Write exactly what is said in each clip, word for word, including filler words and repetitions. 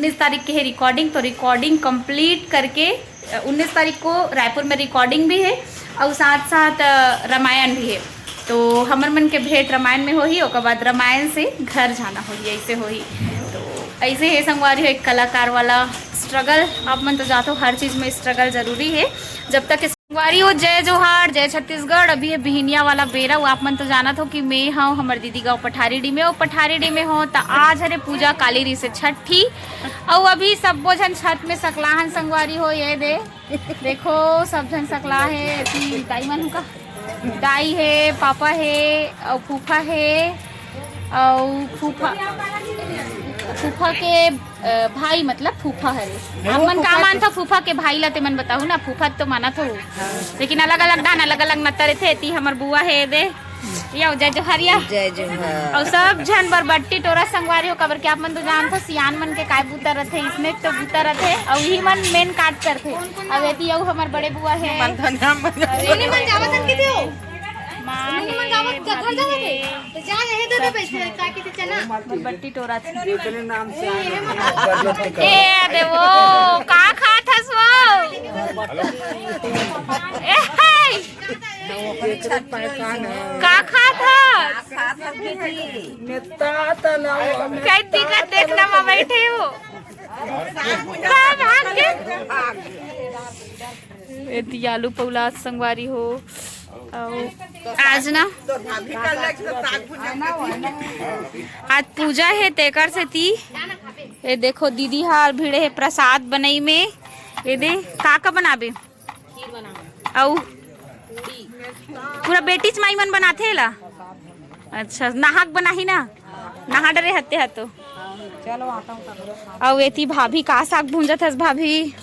उन्नीस तारीख के है रिकॉर्डिंग, तो रिकॉर्डिंग कंप्लीट करके, अ, उन्नीस तारीख को रायपुर में रिकॉर्डिंग भी है और साथ साथ, अ, रामायण भी है। तो हमर मन के भेंट रामायण में होही, ओकर बाद रामायण से घर जाना होही, ऐसे होही। तो ऐसे है संगवारी हो, एक कलाकार वाला स्ट्रगल। आप मन तो जानथो, हर चीज़ में स्ट्रगल जरूरी है। जब तक संगवारी हो, जय जोहार, जय छत्तीसगढ़। अभी ये बिहिनिया वाला बेरा, वो आप मन तो जानत हो कि मैं हूँ हमर दीदी गाँव पठारीडी में, वो पठारीडी में हो। त आज हरे पूजा काली रहिसे छठी, अउ अभी सब्बो झन छत में सकलाहन संगवारी हो। ये दे, देखो, सब झन सकला है। एती दाई मन का, दाई है, पापा है, अउ फूफा है, अउ फूफा, फूफा के, अ, भाई, मतलब फूफा हरे। आप मन का मानथो फूफा के भाई ला, ते मन बताहू ना, फूफा तो मानथो। लेकिन अलग-अलग डाहन, अलग-अलग नत्तर थे। एती हमर बुआ है, दे, या जय जोहार या। जय जोहार। अउ सब झन बरबट्टी टोरा संगवारी हो, काबर के आप मन तो जानथो, सियान मन के काय बूता रथे, इसने तो बूता रथे, अउ इही मन मेन काट करथे। अउ एती अउ हमर बड़े बुआ है। मन धनिया मन। अरे, उन्हीं मन जावत हन किती हो? माँ उन्हीं मन है, जावत, घर भाभी जावत है। है। तो जा, यही दे दे पैसे, का किती चना? बरबट्टी टोरा थे। इतने नाम से आए हैं। ए, अरे वो, का खात हस वो? ए, हाय। का खात हस? नेता त ना हो, कई दिक्कत देखना में बैठे हो। का भाग के? एती आलू पौला संगवारी हो। अउ आज ना, आज पूजा है, तेकर सेती। ये देखो, दीदी हार भिड़े है प्रसाद बनई में। ये दे, का का बनाबे? अउ पूरा बेटीच माई मन बनाथे ला। अच्छा, नहाक बनाही ना, नहा डरे हते हा तो। अउ एती भाभी का साग भूंजत हस भाभी?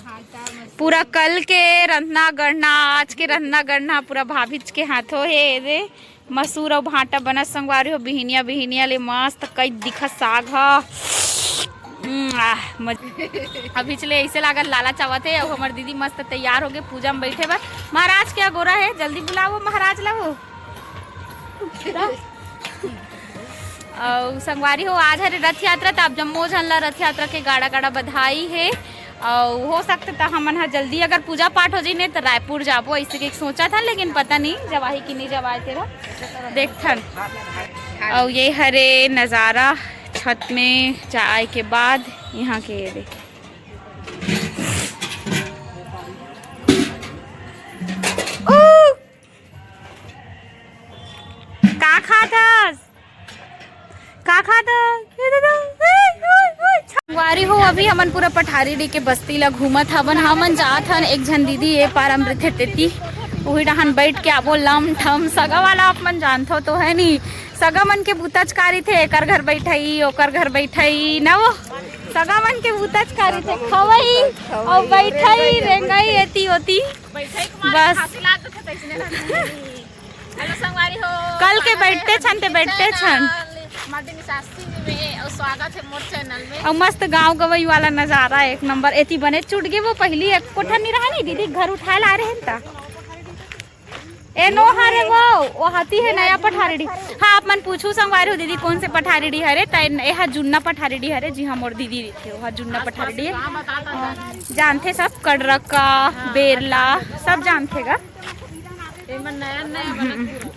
पूरा कल के रंधना गढ़ना, आज के रंधना गढ़ना पूरा भाभीच के हाथों हे। ये दे, मसूर अउ भांटा बनत संगवारी हो, बिहिनिया बिहिनिया ले मस्त कई दिखत साग ह। हम्म, आह, मज-, अभी चले ऐसे लागत लाला चावत हे। अउ हमर दीदी मस्त तैयार होके पूजा में बैठे बर। महाराज के अगोरा है, जल्दी बुलाओ महाराज ला वो। अउ संगवारी हो, आज हरे रथ यात्रा, त आप जम्मो झन ला रथ यात्रा के गाड़ा गाड़ा बधाई हे। अउ हो सकथे त हमन ह जल्दी अगर पूजा पाठ हो जाई ने त रायपुर जाबो, ऐसे के सोचत हन, लेकिन पता नहीं जवाही कि नहीं जवाए तेरा देखथन। अउ ये हरे नजारा छत में जाए के बाद यहाँ के ये देख। ओ! का खात हस? का खात हस? ये दे दो। ओए, ओए, ओए। संगवारी हो, अभी हमन पूरा पठारीडी के बस्ती ला घूमत हवन। हमन जात हन, एक झन दीदी ए पार अमृत हे तेती, उही डहान बैठ के आबो। लम ठम सगा वाला आप मन जानथो तो है नी, सगा मन के बूताच कारी थे, एकर घर बैठई, ओकर घर बैठई ना, वो सगा मन के बूताच कारी थे, खवई अउ बैठई, रेंगई एती ओती। बस। हेलो संगवारी हो, कल के स्वागत है बैठते हमर छन ते बैठते छन। चैनल मर्दिनी सास सिंह में, और स्वागत है मोर चैनल में। अउ मस्त गाँव गवई वाला नजारा एक नंबर। एती बने चुट गे, वो पहली एक कोठा नहीं रहा नहीं दीदी, घर उठाए ला रहे हैं ता। ए नो हरे वो, वो हाथी है नया पठारड़ी। हाँ, आप मन पूछू संगवारी हो दीदी कौन से पठारड़ी हरे, त ए हा जुन्ना पठारड़ी हरे। जी हाँ, मोर दीदी रहिथे, वो हा जुन्ना पठारड़ी है। हाँ, जानथे सब, कड़रका, बेरला, सब जानथे गा।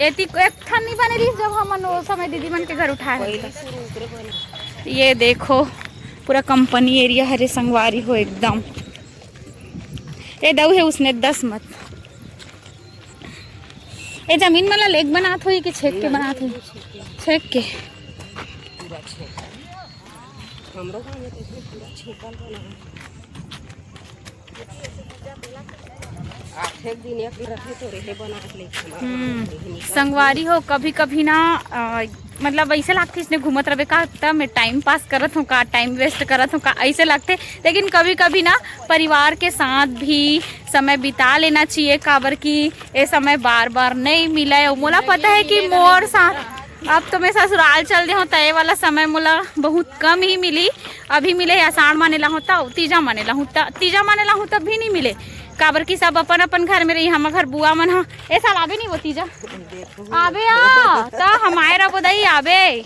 एती एक ठन नहीं बने रही जब हमन वो समय दीदी मन के घर उठाए हन। ये देखो, पूरा कंपनी एरिया हरे संगवारी हो एकदम। ए दऊ हे उसने दस मत। ए जमीन मन ला लेक बनात होही कि छेक के बनात होही? छेक के। हमरो गाँव में तो इसमें पूरा छेकल बना है। आठेक दिन एक रखे तो रेहे बना के लेके हमारे हम्म। संगवारी हो, कभी कभी ना, अ, मतलब ऐसे लागथे इसने घूमत रहे का, त मैं टाइम पास करत हूँ का, टाइम वेस्ट करत हूँ का, ऐसे लगथे। लेकिन कभी कभी ना परिवार के साथ भी समय बिता लेना चाहिए, काबर कि ये समय बार बार नहीं मिले। अउ मोला पता है कि मोर साथ अब तो मैं ससुराल चल दे हूँ, त ये वाला समय मोला बहुत कम ही मिली। अभी मिले हे आषाढ़ माने ला हूँ त, तीजा माने ला हूँ त, तीजा माने ला हूँ तब भी नहीं मिले, काबर कि सब अपन अपन घर में रही। हम घर बुआ मन ह, ए साल आबे नहीं वो तीजा, आबे आ, त हम आए रहो दई आबे।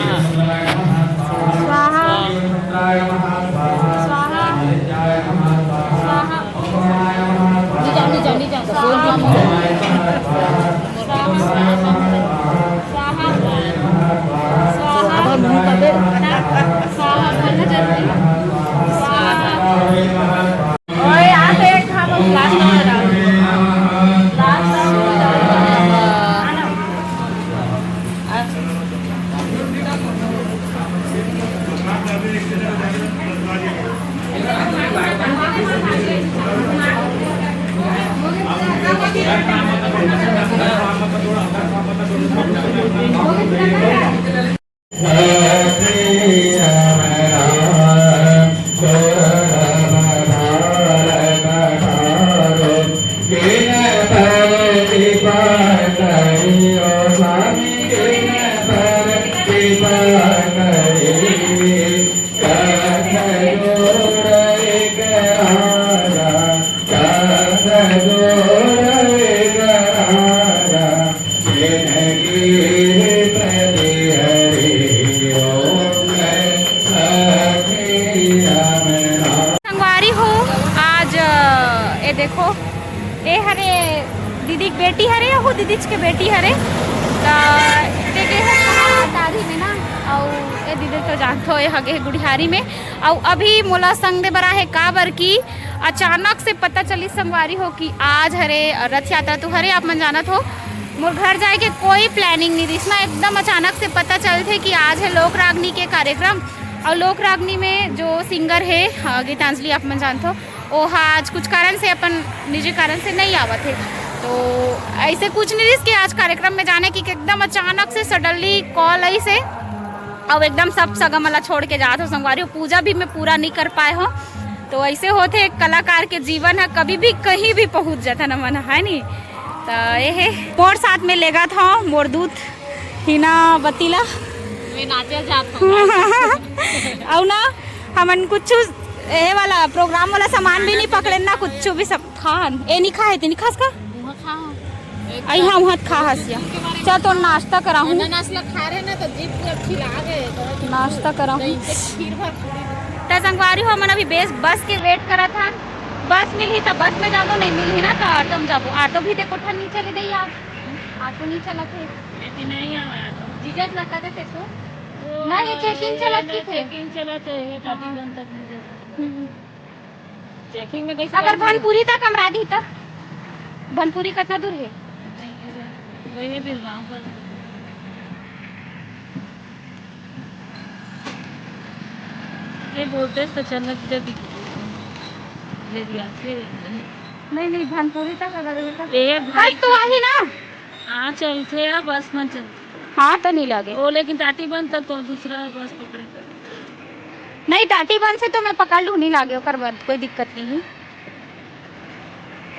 स्वाहा। स्वाहा। स्वाहा। स्वाहा। स्वाहा। स्वाहा। स्वाहा। स्वाहा। स्वाहा। ओए, यहाँ पे एक हम last round डाल दो। Last round डाल दो। संगवारी हो, आज, अ, ये देखो, ये हरे दीदी के बेटी हरे, अहू दीदीच के बेटी हरे। त ते गे हे कहाँ अटारी में ना, अउ ये दीदी तो जानथो, ये हगे गुढ़ियारी में। अउ अभी मोला संग दे बर आहे, काबर कि अचानक से पता चली संगवारी हो कि आज हरे रथ यात्रा तो हरे, आप मन जानत हो। मोर घर जाए के कोई planning नहीं रहिस ना, एकदम अचानक से पता चलथे कि आज है लोक रागनी के कार्यक्रम। और लोक रागनी में जो singer है, हाँ, गीतांजलि, आप मन जानथो, वो आज कुछ कारण से, अपन निजी कारण से नहीं आवत है। तो ऐसे कुछ नहीं रहिस कि आज कार्यक्रम में जाने की, एकदम अचानक से suddenly call आइस हे। अब एकदम सब सगा मन ला छोड़ के जात हो संगवारी हो, पूजा भी मैं पूरा नहीं कर पाए हो। तो ऐसे होथे कलाकार के जीवन है, कभी भी कहीं भी पहुंच जाता ना मन, है नी? तो ये है मोर साथ में लेगा था मोर दूत हिना बतीला। मैं नाचे जात हूँ। अउ ना हमन कुछ ए वाला प्रोग्राम वाला सामान भी नहीं पकड़े ना, कुछ भी सब खान। ए नहीं खा है, ते नहीं खास का? वहाँ खा हो। एक आई हाँ, वहाँ खा हसिया। चल, तो नाश्ता कराहूँ। अनानास ला खा रहे ना, तो जीभ पूरा चिल्ला गए, तो नाश्ता कराहूँ। तो इनसे खीर भर पूरी। त संगवारी हो, हमन अभी बेस, बस के वेट करत हन। बस मिलही त बस में जाबो, नहीं मिलही ना त ऑटो में जाबो। ऑटो भी देखो ठन नहीं चले दे यार, ऑटो नहीं चलत है। लेकिन नहीं आवा ऑटो। जीजा लगता थे तो वो ना, ये चेकिंग चलत की थे। चेकिंग चलत है, ये हाँ। काफी दिन तक नहीं जाता। हम्म। चेकिंग में कैसे अगर बनती है? भनपुरी तक हमरा दी तब? भनपुरी कितना दूर है? वही फिर गाँव पर। ये बोलते तो चल लग जब भेज गया फिर। नहीं, नहीं, भनपुरी तक अगर ये तक ये भाई बस तो आही ना। हाँ, चलते हैं, बस में चलते। हाँ, तो नहीं लगे। वो लेकिन टाटी बंद तक तो दूसरा बस पकड़े। नहीं, टाटी बंद से तो मैं पकड़ लूँ, नहीं लागे, ओकर बाद कोई दिक्कत नहीं है।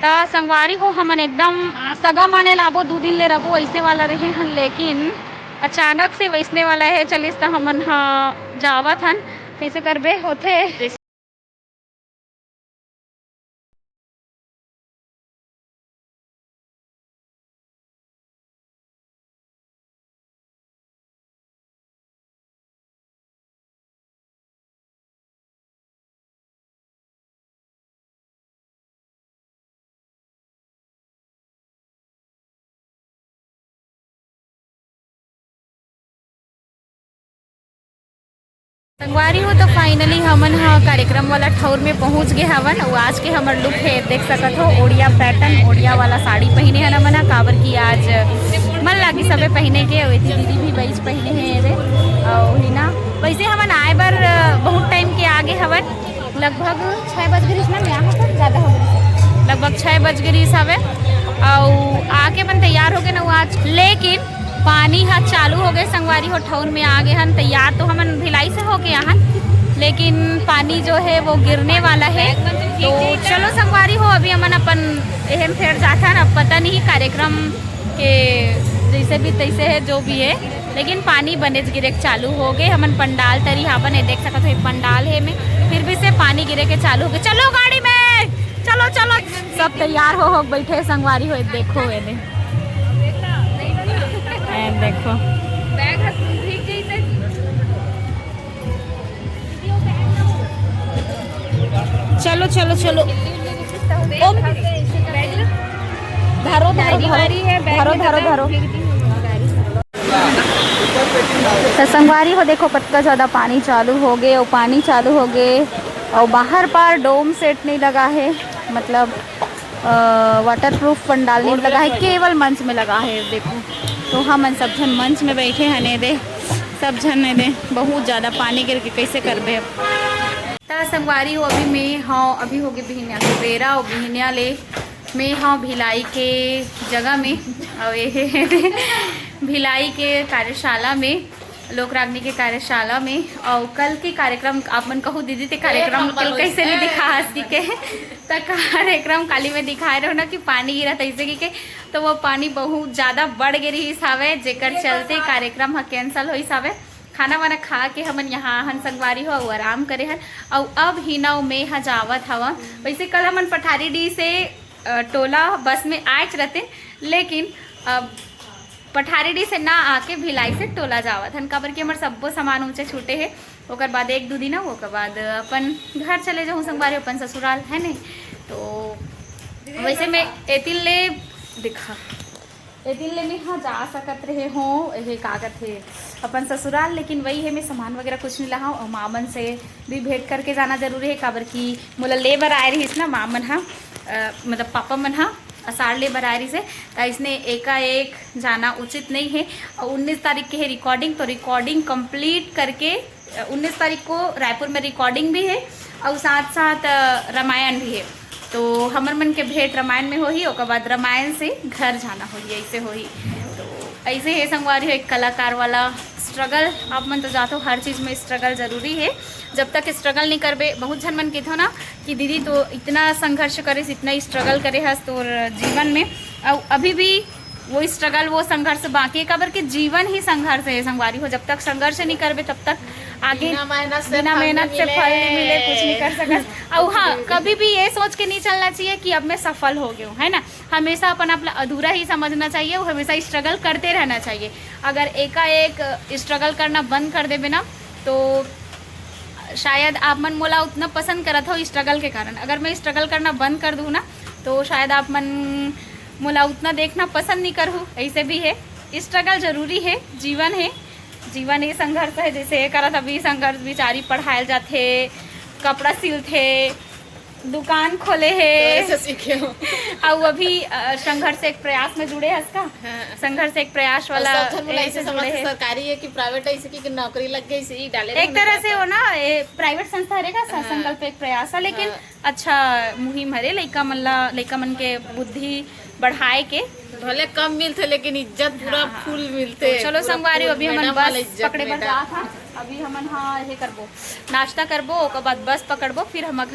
त संगवारी हो, हमन एकदम सगा माने लाबो, दू दिन ले रबो, ऐसे वाला रहे हन, लेकिन अचानक से वैसने वाला है, चलिस त हमन ह जावत हन, कैसे करबे होथे। संगवारी हो, तो finally हमन ह कार्यक्रम वाला ठौर में पहुंच गए हवन। अउ आज के हमर look है, देख सकत हो, ओड़िया pattern, ओड़िया वाला साड़ी पहिने हन हमन ह, काबर कि आज मन लागी सबे पहिने के। अउ एती दीदी भी बइज पहिने हे एदे, अउ ही ना, वैसे हमन आए बर बहुत टाइम के आगे हवन, लगभग छः बज गए ना, यहाँ पर ज़्यादा हो गए, लगभग छः बज गए हवे। अउ आके अपन तैयार हो गए ना वो आज, लेकिन पानी ह चालू हो गए संगवारी हो, ठौर में आ गए हन। तैयार तो हमन भिलाई से होके आहन, लेकिन पानी जो है वो गिरने वाला है। तो चलो संगवारी हो, अभी हमन अपन एहन फेर जाथन। अब पता नहीं कार्यक्रम के जैसे भी तैसे है, जो भी है, लेकिन पानी बनेच गिरेक चालू हो गए। हमन पंडाल तरी हावन, ये देख सकत हो, एक पंडाल है में, फिर भी से पानी गिरे के चालू हो गए। चलो गाड़ी में, चलो चलो, सब तैयार हो हो बैठे संगवारी हो, देखो ये दे। ए, देखो। बैग ह भीग जइसे। चलो, चलो, चलो। ओ, धरो, धरो, धरो। धरो, धरो, धरो। तो संगवारी हो, देखो, कतका ज्यादा पानी चालू हो गए, और पानी चालू हो गए, और बाहर पार डोम सेट नहीं लगा है, मतलब, अ, वाटरप्रूफ पंडाल नहीं लगा है, केवल मंच में लगा है। देखो, तो हमन सब झन मंच में बैठे हन, ये दे, सब झन ये दे, बहुत ज्यादा पानी गिर के कैसे करबे अब। त संगवारी हो, अभी मैं, हाँ, अभी हो गए बिहनिया के बेरा, और बिहनिया ले मैं, हाँ, भिलाई के जगह में, और ये भिलाई के कार्यशाला में, लोक रागनी के कार्यशाला में। और कल के कार्यक्रम आप मन कहू दीदी, ते कार्यक्रम कैसे नहीं दिखास कि के, त कार्यक्रम काली में दिखाए रहो ना कि पानी गिरा तैसे कि के, तो वो पानी बहुत ज्यादा बढ़ गे रहिस हावय, जेकर चलते कार्यक्रम ह cancel होइस हावय। खाना वाना खा के हमन यहाँ हन संगवारी हो, अउ आराम करे हन। अउ अब हिना अउ मैं ह जावत हवन। वैसे कल हमन पठारी डी से, अ, टोला बस में आएच रहते, लेकिन अब पठारी डी से ना आके भिलाई से टोला जावत हन, काबर कि हमर सब्बो सामान ऊंचे छूटे हे। ओकर बाद एक दू दिन, ओकर बाद अपन घर चले जाहूँ संगवारी, अपन ससुराल, है नहीं। तो वैसे मैं एतिल ले दिखा एतिल ले मैं हाँ जा सकत रहे हो, ये का कथे, अपन ससुराल, लेकिन वही है, मैं सामान वगैरह कुछ नहीं लाहूँ। और माँ मन से भी भेंट करके जाना जरूरी है, काबर कि मोला ले बर आए रहिस ना माँ मन हा, अ, मतलब पापा मन हा असार ले बर आए रहिस है, त इसने एकाएक जाना उचित नहीं है। और उन्नीस तारीख के है रिकॉर्डिंग, तो रिकॉर्डिंग कंप्लीट करके, अ, उन्नीस तारीख को रायपुर में रिकॉर्डिंग भी है और साथ साथ, अ, रामायण भी है। तो हमर मन के भेंट रामायण में होही, ओकर बाद रामायण से घर जाना होही, ऐसे होही। तो ऐसे हे संगवारी हो, एक कलाकार वाला स्ट्रगल। आप मन तो जातो, हर चीज में स्ट्रगल जरूरी है। जब तक स्ट्रगल नहीं करबे, बहुत झन मन कहिथो ना कि दीदी तो इतना संघर्ष करे, इतना स्ट्रगल करे हस तोर जीवन में, और अभी भी वो स्ट्रगल, वो संघर्ष बाकी है, काबर के जीवन ही संघर्ष है संगवारी हो। जब तक संघर्ष नहीं करबे, तब तक आगे बिना मेहनत से बिना फल मेहनत नहीं से मिले। फल नहीं मिले, कुछ नहीं कर सकत। और हाँ, कभी भी ये सोच के नहीं चलना चाहिए कि अब मैं सफल हो गया हूँ, है ना। हमेशा अपन आप ला अधूरा ही समझना चाहिए, वो हमेशा स्ट्रगल करते रहना चाहिए। अगर एकाएक स्ट्रगल करना बंद कर देबे ना, तो शायद आप मन मोला उतना पसंद करत हो स्ट्रगल के कारण। अगर मैं स्ट्रगल करना बंद कर दूँ ना, तो शायद आप मन मोला उतना देखना पसंद नहीं करहू। ऐसे भी है, स्ट्रगल जरूरी है, जीवन है, जीवन ये संघर्ष है। जैसे ये करत अभी संघर्ष, बिचारी पढ़ायल जाथे, कपड़ा सिलथे, दुकान खोले हे। तोरे से सीखे हो। अउ अभी, अ, संघर्ष एक प्रयास में जुड़े हस का? हाँ। संघर्ष एक प्रयास और वाला सब झन बोला ऐसे ऐसे जुड़े समझ हे। सरकारी है कि प्राइवेट है, इसे की नौकरी लग गई, इसे ही डाले एक रहने तरह का से तो। हो ना, ये प्राइवेट संस्था रहेगा, स-, हाँ। संकल्प एक प्रयास है, लेकिन हाँ। अच्छा मुहिम हरे, लइका मन ला, लइका मन के बुद्धि बढ़ाए के। भले कम मिलथे, लेकिन इज्जत पूरा हाँ, हाँ। फुल मिलथे, तो चलो पूरा संगवारी, फुल। अभी हमन मैडम वाला बस इज्जत पकड़े बर मिलथे। जात हन। अभी हमन, हाँ, ये करबो, नाश्ता करबो, ओकर बाद बस पकड़बो, फिर हम घर